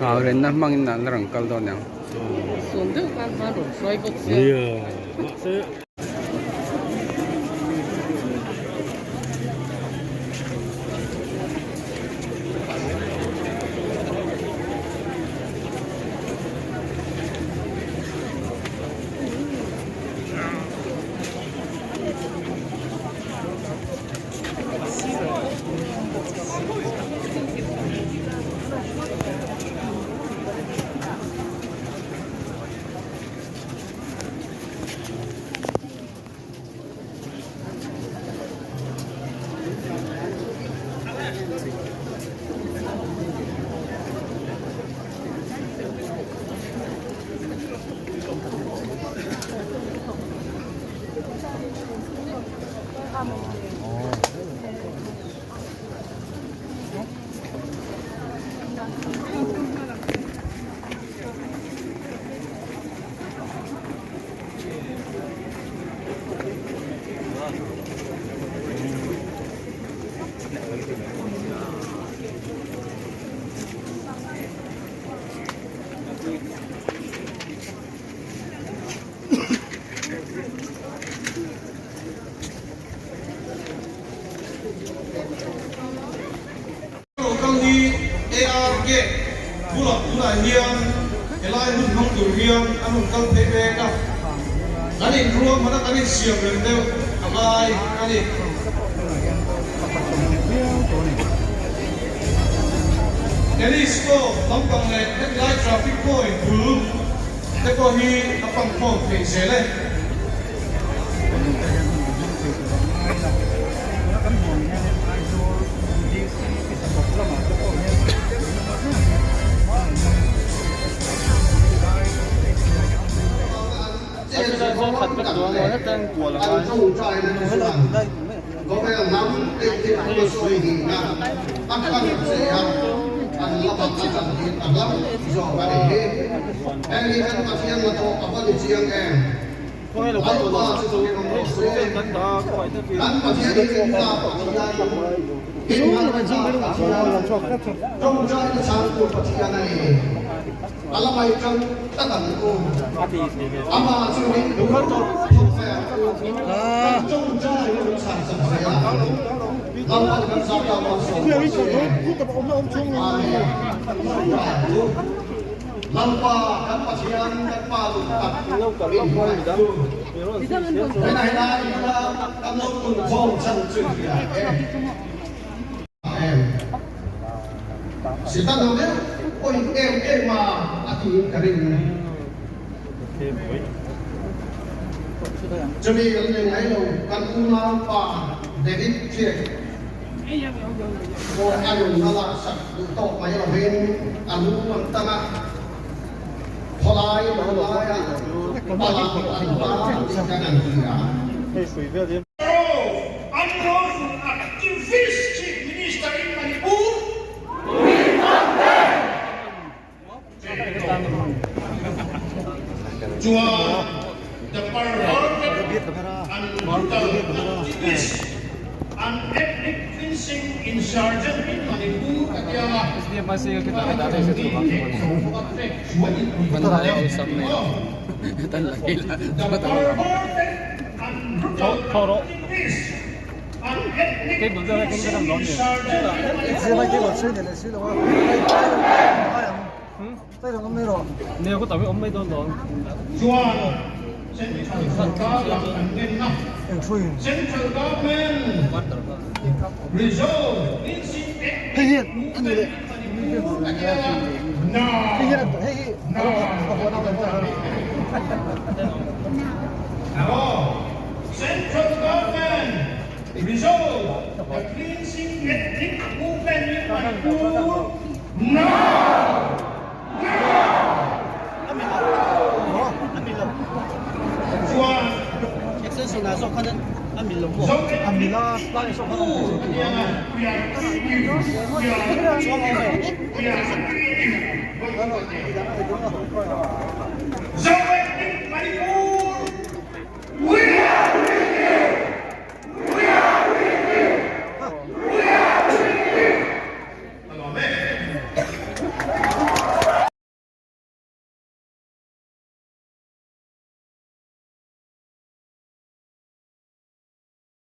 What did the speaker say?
Thau renna hmangin an rawn kal dawn ang. Lo kal hi AR gate bulah tunah hian helai hun hmang tur hian an rawn kal phei mek a, kan inruahman a kan insiam reng deuh a ngai a ni. Telescope lampang leh hetilai traffic point bul te pawh hi a pang khawm thei zel e. Khawvel hnam engkim a sawi dihna a tlang che a, an la bang a chan hi a hlauh zawk a nih hi. Heng hi kan Pathian hnathawh a va ni chiang em? Lalpa chu fakin awm rawh se. Kan Pathian hi rinna Pathian, innghatna Pathian, tawngtaina chhangtu Pathian a ni. A la mai tang tlat ang u. Amah chu ring phur phawt mai ang u. Kan tawngtai chu chhan chak zel ang. Lalpan kan zata malsawm rawh se. Amen. Tawngtai ang u. Lalpa kan Pathian kan Pa duh tak min hmangaihtu. Vawiinah helai hmuna kan lo punkhawm chhan chu hria e. Em. Satan ho deuh pawhin em em a a tiin ka ring. Chumi kan nei mai lo, kan unaupa David Chiek pawh a nunna laksak duh tawk mai lovin a lu an tang a, khawlai lo laia palang an tan tih kan han hria. Unlawful activist Chief Minister in Manipur chuan the perverted and brutal activist and ethnic cleansing insurgent in Manipur a tia a, the perverted and brutal activist and ethnic cleansing insurgent in Manipur chuan Central Sarkar lah an ngenna Central Government resolve cleansing ethnic movement in Manipur a tia a, now now. Central Government resolve the cleansing ethnic movement in Manipur now! Chuan Zo ethnic Manipur a tia a, we are with you, we are with you, we are with you. Zo ethnic Manipur!